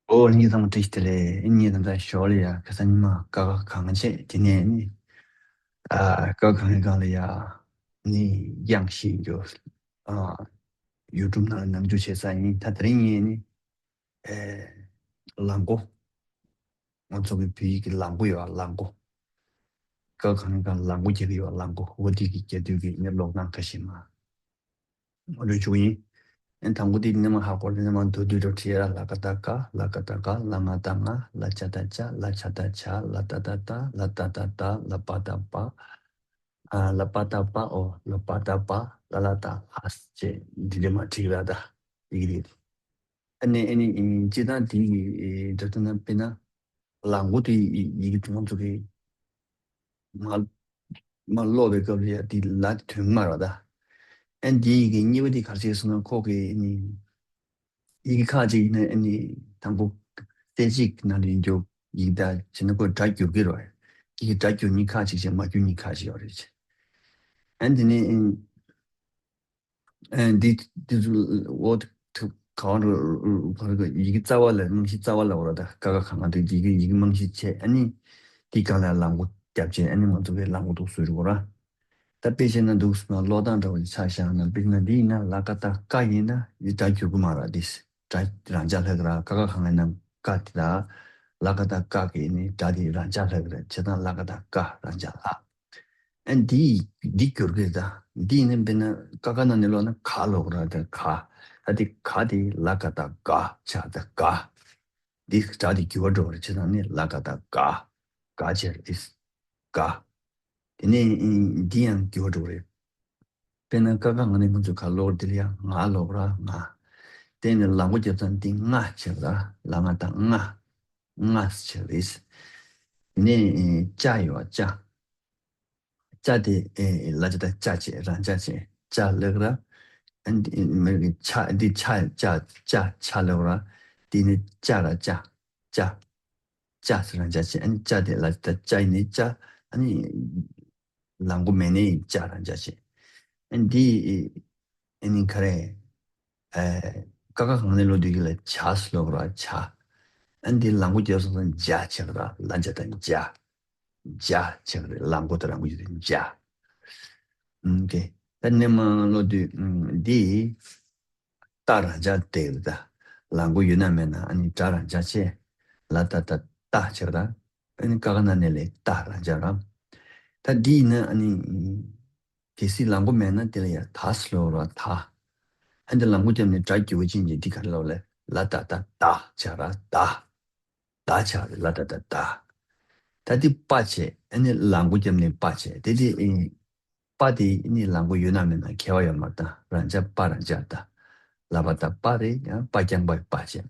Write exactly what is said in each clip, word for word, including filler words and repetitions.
ཨོ་ལྷན་རྒྱས་ཚང་མ་བཀྲ་ཤིས་བདེ་ལེགས། ཨེ་ནི་ད་ལྟ་ཞོར་ལ་ཡ་ཁ་སང་ཉི་མ་ཀ་ཁ་གང་བྱས་དེ་ནས་ནི་ཨ་ཀ་ཁ་གང་ལ་ཡ་ནི་དབྱངས་ཤེས་རྒྱུ་ཨ་ཡུ་ཊུབ་ནང་ལ་ནང་འཇུག་བྱས་ས་ཡིན། ད་དེ་རིང་ངས་ནི་ཨེ་ལག་མགོ་ང་ཚོ་གི་བོད་ཡིག་གི་ལག་མགོ་ཡོད་ཨ་ལག་མགོ་ཀ་ཁ་གང་ལ་ལག་མགོ་རྒྱག་གི་ཡོད་ཨ་ལག་མགོ་འོ་དེ་གི་རྒྱག་དུས་ཀྱི་ནི་ཀློག་སྟངས་ཁ་ཤས་མ། ང་ཚོའི་ཆོས་ཡིན། ཨེ་དང་པོ་དེ་ནི་མ་ཧ་གོ་ནི་མ་མདོར་བསྡུས་འགྲོ་བྲིས་ཡ་ལ་ཀ་ད་ཀ་ལ་ཀ་ད་ཀ་ལ་ང་ད་ང་ལ་ཅ་ད་ཅ་ལ་ཆ་ད་ཆ་ལ་ཏ་ད་ཏ་ལ་ཏ་ད་ཏ་ལ་པ་ད་པ། ཨ་ལ་པ་ད་པ་ཨོ་ལ་པ་ད་པ་ལ་ལ་ད་ལ་ཅེས་འདི་འདྲ་མ་བྲིས་ར་ད་ཡིག་རིགས། ཨ་ནི་ཨ་ནི་སྤྱི་བཏང་དེ་ཡི་འགྲོ་དོན་ན་དཔེར་ན་ལག་མགོ་དེ་ཡི་ཡི་གེ་དེ་ང་ཚོ་གི་མ་མ་ཀློག་པའི་སྐབས་ལ་ཡ་དེ་ལ་དོན་མ་ར་ད། ཨ་ནི་དེ་ཡི་གེ་གཉིས་པ་དེ་ག་རེ་བྱས་སོང་ན་ཁོ་གི་ཨ་ནི་ཡི་གེ་ཁག་ཅིག་ཡིན་ན་ཨ་ནི་དང་པོ་གསལ་བྱེད་ནང་ལ་ཡིན་རྒྱུ་ཡིག་ད་བྱས་ན་ཁོ་སྒྲ་བསྒྱུར་གི་རེད་བ། ཡི་གེ་སྒྲ་བསྒྱུར་མཁན་ཁག་ཅིག་བྱས་མ་བསྒྱུར་མཁན་ཁག་ཅིག་ཡོད་རེད། ཨ་ནི་དེ་ནི་ཨ་འདི་འདི་ཚོ་འོ་ཐུ་གང་རུ་གང་རུ་ཡི་གེ་རྩ་བ་ལ་རྨང་གཞི་རྩ་བ་ལ་འོ་ར་ད་ཀ་ཁ་ག་ང་དེ་ཡི་གེ་ཡི་གེ་རྨང་གཞི་བྱས་ཨ་ནི་དེ་གང་ལ་ལག་མགོ་རྒྱབ་བྱས་ཨ་ནི་ང་ཚོ་གི་ལག་མགོ་འདུག་བཟོས་རུ་འོ་ར། ད་དཔེ་བྱས་ན་འདུག་སེ་ཀློག་སྟངས་འདྲ་བོ་ཆ་བཞག་ན་དཔེར་ན་འདི་ཡིན་ན་ལ་ཀ་ད་ཀ་ཡིན་ན་འདི་སྒྲ་འགྱུར་གི་མ་ར་འདི་སྒྲ་རང་འཇགས་ལྷག་གི་ར་ཀ་ཁ་གང་ཡིན་ན་ཀ་དེ་ད་ལ་ཀ་ད་ཀ་གི་ནི་སྒྲ་དེ་རང་འཇགས་ལྷག་གི་ར་བྱས་ཙང་ལ་ཀ་ད་ཀ་རང་འཇགས་ལྷག་ཨ་འདི་འདི་སྒྱུར་གི་ད། འདི་ནི་དཔེར་ན་ཀ་ཁ་ནང་ནས་ཀློག་ན་ག་ཀློག་ར་ད་ག། ད་འདི་ག་དེ་ལ་ཀ་ད་ག་ཆགས་ད་ག། འདི་སྒྲ་དེ་འགྱུར་བ་འགྲོ་བ་རེད་བྱས་ཙང་ནི་ལ་ཀ་ད་ག། ག་ཆགས་རེད། ག། དེ་ནས་འདི་ཡང་འགྱུར་བ་འགྲོ་གི་རེད། དཔེར་ན་ཀ་ཁ་ག་ང་ནས་ང་ཚོས་ག་ཀློག་འདི་ལ་ཡང་ང་ཀློག་ར་ང་། དེ་ནས་ལག་མགོ་རྒྱབ་ཙང་འདི་ང་ཆགས་ར་ལ་ང་ད་ང་། ང་ཆགས་རེད། དེ་ནས་ཅ་ཡོད་ཅ། ཅ་དེ་ཨེ་ལ་ཅ་ད་ཅ་བྱས་རང་ཅ་བྱས་ཅ་ལབ་ར། ཨ་འདི་མི་ཆ་འདི་ཆ་ཅ་ཅ་ཆ་ལབ་ར། དེ་ནི་ཅ་ར་ཅ་ཅ་ཅ་ཟེར་རང་ཅ་བྱས་ཨ་ནི་ཅ་དེ་ལ་ཅ་ད་ཅ་ཡིན་ནི་ཅ་ཨ་ནི་ལག་མགོ་མེད་ནི་ཅ་རང་ཅ་བྱས། ཨ་འདི་ཨ་ནི་ག་རེ། ཨེ། ཀ་ཁ་གང་ནས་ཀློག་དུས་ཀྱི་ལ་ཆ་ཟེར་ཀློག་ར་ཆ། ཨ་འདི་ལག་མགོ་རྒྱབ་སོང་ཙང་འཇ་ཆགས་ར་ལ་འཇ་དང་འཇ། འཇ་ཆགས་རེད་ལག་མགོ་དང་ལག་མགོ་ཡོད་དུས་འཇ། ཨུམ་ཀེ། ད་ནས་མ་ཀློག་དུས་ཨུམ་འདི་ཏ་རང་འཇགས་དེ་རེད་ད། ལག་མགོ་ཡོད་ན་མེད་ན་ཨ་ནི་སྒྲ་རང་འཇགས་བྱས། ལ་ཏ་ཏ་ཏ་ཆགས་ར། ཨ་ནི་ཀ་ཁ་ན་ནས་ལས་ཏ་རང་འཇགས་ར། ད་འདི་ཡིན་ན་ཨ་ནི། གལ་སྲིད་ལག་མགོ་མེད་ན་དེ་ལ་ཡང་ད་ཟེར་ཀློག་ར་ད། ཨ་འདི་ལག་མགོ་བརྒྱབ་ནས་སྒྲ་འགྱུར་བ་ཅན་གྱི་འདི་ག་རེ་ཀློག་ལས་ལ་ད་ད་ད་བྱ་ར་ད། ད་བྱ་རེད་ལ་ད་ད་ད། ད་འདི་པ་བྱས་ཨ་ནི་ལག་མགོ་བརྒྱབ་ནས་པ་བྱས་དེ་དེ་ཨིན། པ་དེ་ཨ་ནི་ལག་མགོ་ཡོད་ན་མེད་ན་ཁྱད་པར་ཡོད་མ་རེད་ད་རང་འཇགས་པ་རང་འཇགས་ད། ལ་པ་ད་པ་རེད་ཡང་པ་རྐྱང་པ་པ་བྱས།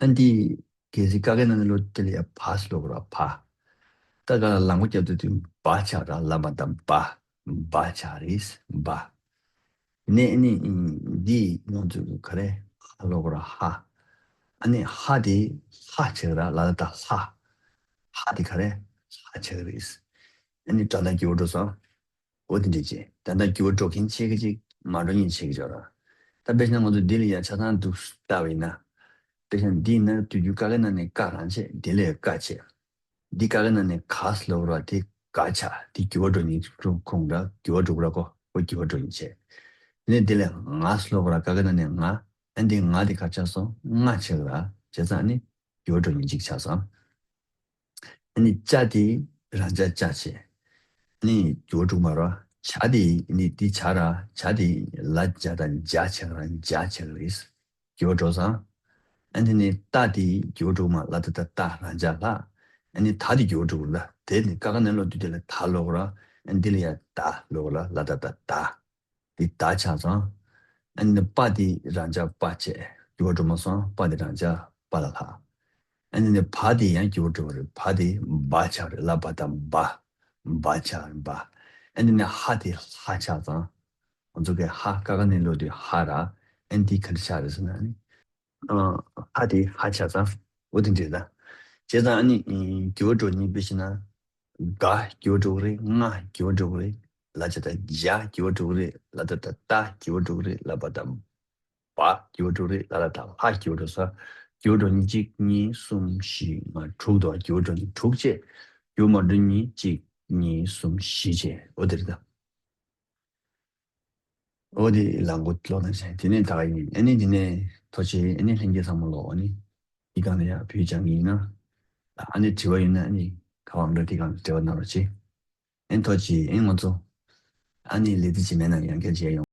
ཨ་འདི། གལ་སྲིད་ཀ་ཁའི་ནང་ནས་ཀློག་དེ་ལ་ཡ་ཕ་ཟེར་ཀློག་ར་ཕ། ད་ག་ལ་ལག་མགོ་རྒྱབ་དུས་དུས་བ་ཆགས་ར་ལ་མ་ད་བ། བ་ཆགས་རེད་བ། ནས་ཨ་ནི་འདི་ང་ཚོས་ག་རེ་ཧ་ཀློག་ར་ཧ། ཨ་ནི་ཧ་དེ་ཧ་ཆགས་ར་ལ་ད་ཧ། ཧ་དེ་ག་རེ་ཧ་ཆགས་རེད། ཨ་ནི་སྒྲ་གདངས་འགྱུར་བ་འགྲོ་སོང་། འོ་དེ་འདྲ་བྱས། ད་ལྟ་འགྱུར་བ་འགྲོ་མཁན་ཆེ་གི་ཅིག་མ་འགྲོ་མཁན་ཆེ་གི་ཅིག་ཡོད་ར། ད་དཔེ་བཞག་ན་ང་ཚོ་འདི་ལ་ཡ་ཆ་ཚང་འདུག་ལྟ་བ་ཡིན་ན། དཔེ་བཞག་ན་འདི་ཡིན་ན་དུས་རྒྱུན་ཀ་ཁའི་ནང་ནས་ཀ་རང་བྱས་འདི་ལ་ཡ་ཀ་བྱས། འདི་ཀ་ཁའི་ནང་ནས་ག་ཟེར་ཀློག་ར་དེ་ག་ཆགས་དེ་འགྱུར་བ་འགྲོ་མཁན་ཁོང་ར་འགྱུར་བ་འགྲོ་གི་ར་གོ་འོ་འགྱུར་བ་འགྲོ་མཁན་བྱས། དེ་ནས་འདི་ལ་ང་ཟེར་ཀློག་ར་ཀ་ཁའི་ནང་ནས་ང་ཨ་འདི་ང་དེ་ག་ཆགས་སོང་ང་ཆགས་ར་བྱས་ཙང་ནི། འགྱུར་བ་འགྲོ་མཁན་གཅིག་ཆགས་སོང་། ཨ་ནི་ཅ་དེ་རང་འཇགས་ཅ་བྱས། ཨ་ནི་འགྱུར་བ་འགྲོ་མ་རེད། ཇ་དེ་ཨ་ནི་དེ་ཇ་ར་ཇ་དེ་ལ་ཇ་དང་འཇ་ཆགས་ར་འཇ་ཆགས་རེད། འགྱུར་བ་འགྲོ་སོང་། ཨ་ནི་ནི་ཏ་དེ་འགྱུར་བ་འགྲོ་མ་ལ་ཏ་ཏ་ཏ་རང་འཇགས་ལྷག་ཨ་ནི་ད་དེ་འགྱུར་བ་འགྲོ་གི་ལ་དེ་ནི་ཀ་ཁ་ནས་ཀློག་དུས་དེ་ལ་ད་ཀློག་ར་ཨ་ནི་དེ་ལ་ཡ་ད་ཀློག་ར་ལ་ཏ་ཏ་ཏ། འདི་ད་ཆགས་སོང་། ཨ་ནི་པ་འདི་རང་འཇགས་པ་བྱས། འགྱུར་བ་འགྲོ་མ་སོང་པ་འདི་རང་འཇགས་པ་ལ་ལྷག་ཨ་ནི་ནི་བ་འདི་ཡང་འགྱུར་བ་འགྲོ་བ་རེད་བ་འདི་བ་ཆགས་རེད་ལ་བ་དང་བ། བ་ཆགས་རེད་བ། ཨ་ནི་ནི་ཧ་འདི་ལྷ་ཆགས་སོང་། ང་ཚོ་གི་ཧ་ཀ་ཁ་ནས་ཀློག་དུས་ཧ་ར། ཨ་ནི་འདི་ག་འདྲ་ཆགས་རེད་ཟེར་ན་ཨ་ནི། ཨ་ཧ་དེ་ཧ་ཆགས་ཙང་། འོ་དེ་འདྲས་ད། བྱས་ཙང་ཨ་ནི་འགྱུར་བ་འགྲོ་ནི་དཔེ་བྱས་ན། ག་འགྱུར་བ་འགྲོ་གི་རེད། ང་འགྱུར་བ་འགྲོ་གི་རེད། ལ་ཇ་ད་ཇ་འགྱུར་བ་འགྲོ་གི་རེད། ལ་ད་ད་ཏ་འགྱུར་བ་འགྲོ་གི་རེད། ལ་བ་ད་བ་འགྱུར་བ་འགྲོ་གི་རེད། ལ་ལ་ད་ལྷ་འགྱུར་བ་འགྲོ་ས། རྒྱུ་འགྲོ་གཉིས་གཅིག་གཉིས་གསུམ་བཞི་ལྔ་དྲུག་འདུག་རྒྱུ་འགྲོ་གཉིས་དྲུག་བྱས། རྒྱུ་མ་འགྲོ་གཉིས་གཅིག་གཉིས་གསུམ་བཞི་བྱས། འོ་དེ་རེད་ད། འོ་དེ་ལ་མགོ་ཀློག་ན་བྱས། དེ་ནས་ད་ག་ཡིན། ཨ་ནི་དེ་ནས་ཐུགས་རྗེ་ཆེ། ཨ་ནི་ལྷན་རྒྱས་ཚང་མ་ལོ་ཨ་ནི་དེ་ག་ནས་ཡར་བོད་སྦྱང་གི་ཡིན་ན། ཨ་ནི་དྲི་བ་ཡོད་ན་ཨ་ནི་ག་བ་འདྲ་དེ་ག་ནས་འབྲེལ་བ་གནང་རོགས་བྱེད། ཨ་ནི་ཐུགས་རྗེ་ཆེ། ཨ་ནི་ང་ཚོ་ཨ་ནི་ལས་དེ་བྱེད་མེད་ན་ཡང་བསྐྱར་མཇལ་ཡོང་།